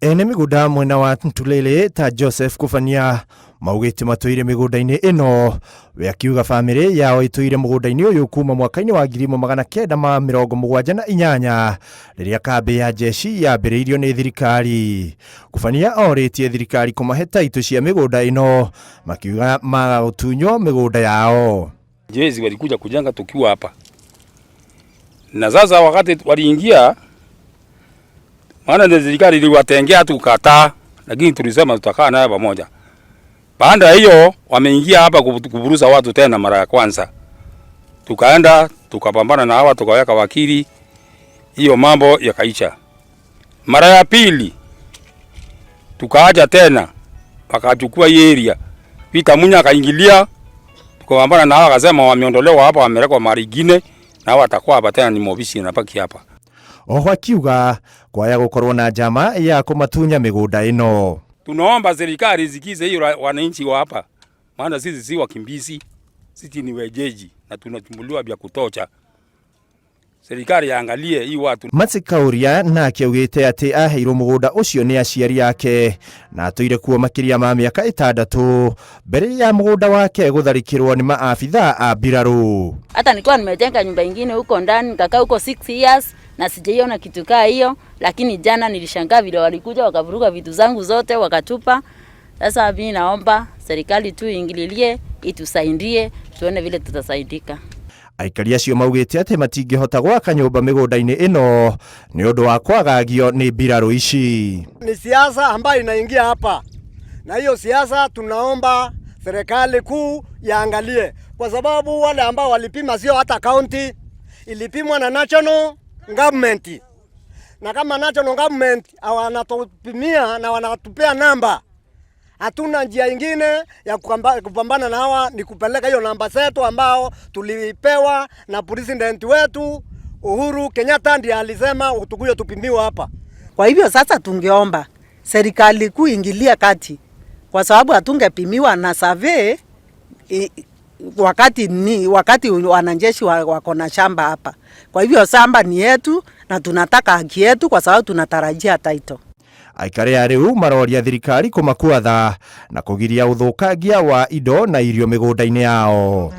Ene mĩgũnda mwena wa Ntulele ta Joseph Kubania maugĩte matũire mĩgũnda-inĩ ĩno. We akiuga bamĩrĩ yao ĩtũire mũgũnda-inĩ ũyũ kuma mwaka-inĩ wa 1978 rĩrĩa kambĩ ya jeshi yambĩrĩirio nĩ thirikari. Kubania orĩtie thirikari kũmahe taitũ cia mĩgũnda ĩno, makiuga maga gũtunywo mĩgũnda yao. Jeshi walikuja kujenga tukiwa hapa, na sasa wakati waliingia, maana ndio serikali iliwatengea tukataa, lakini tulisema tutakaa naye pamoja. Baada ya hiyo wameingia hapa kuburuza watu tena mara ya kwanza, tukaenda tukapambana na hawa, tukaweka wakili, hiyo mambo yakaisha. Mara ya pili tukaaja tena, wakachukua hii area, Peter Munya akaingilia, tukapambana na hawa, akasema wameondolewa hapa, wamewekwa mahali ingine, na hawa watakuwa hapa tena, ni mobisi inabaki hapa. Oho akiuga kwaya gũkorwo na njama ya kũmatunya mĩgũnda ĩno. Tunaomba serikali isikize hiyo wananchi wa hapa, maana sisi si wakimbizi, sisi ni wenyeji na tunatumbuliwa vya kutosha. Serikali yaangalie hii watu. Matsi Kauria nake augĩte atĩ aheirwo mũgũnda ũcio nĩ aciari ake na atũire kuo makĩria ma mĩaka 6 mbere ya mũgũnda wake gũtharĩkĩrwo nĩ maabitha a mbirarũ. Hata nilikuwa nimejenga nyumba ingine huko ndani, nikakaa huko 6 years na sijaiona kitu kaa hiyo, lakini jana nilishangaa vile walikuja wakavuruga vitu zangu zote wakatupa. Sasa mimi naomba serikali tu iingililie, itusaidie, tuone vile tutasaidika. Aikari acio maugĩte atĩ matingĩhota gwaka nyũmba mĩgũnda-inĩ ĩno nĩ ũndũ wa kwagagio nĩ mbirarũ ici. Ni siasa ambayo inaingia hapa, na hiyo siasa tunaomba serikali kuu yaangalie, kwa sababu wale ambao walipima sio hata county, ilipimwa na national government, na kama national government wanatupimia na wanatupea namba, hatuna njia ingine ya kupambana na hawa, ni kupeleka hiyo namba zetu ambao tulipewa na president wetu Uhuru Kenyatta, ndiye alisema tukuje tupimiwe hapa. Kwa hivyo sasa tungeomba serikali kuu ingilia kati, kwa sababu hatungepimiwa na survey wakati wanajeshi wako na shamba hapa. Kwa hivyo shamba ni yetu na tunataka haki yetu, kwa sababu tunatarajia title. Aikari a rĩu maroria thirikari kũmakua tha na kũgiria ũthũkangia wa indo na irio mĩgũnda-inĩ yao.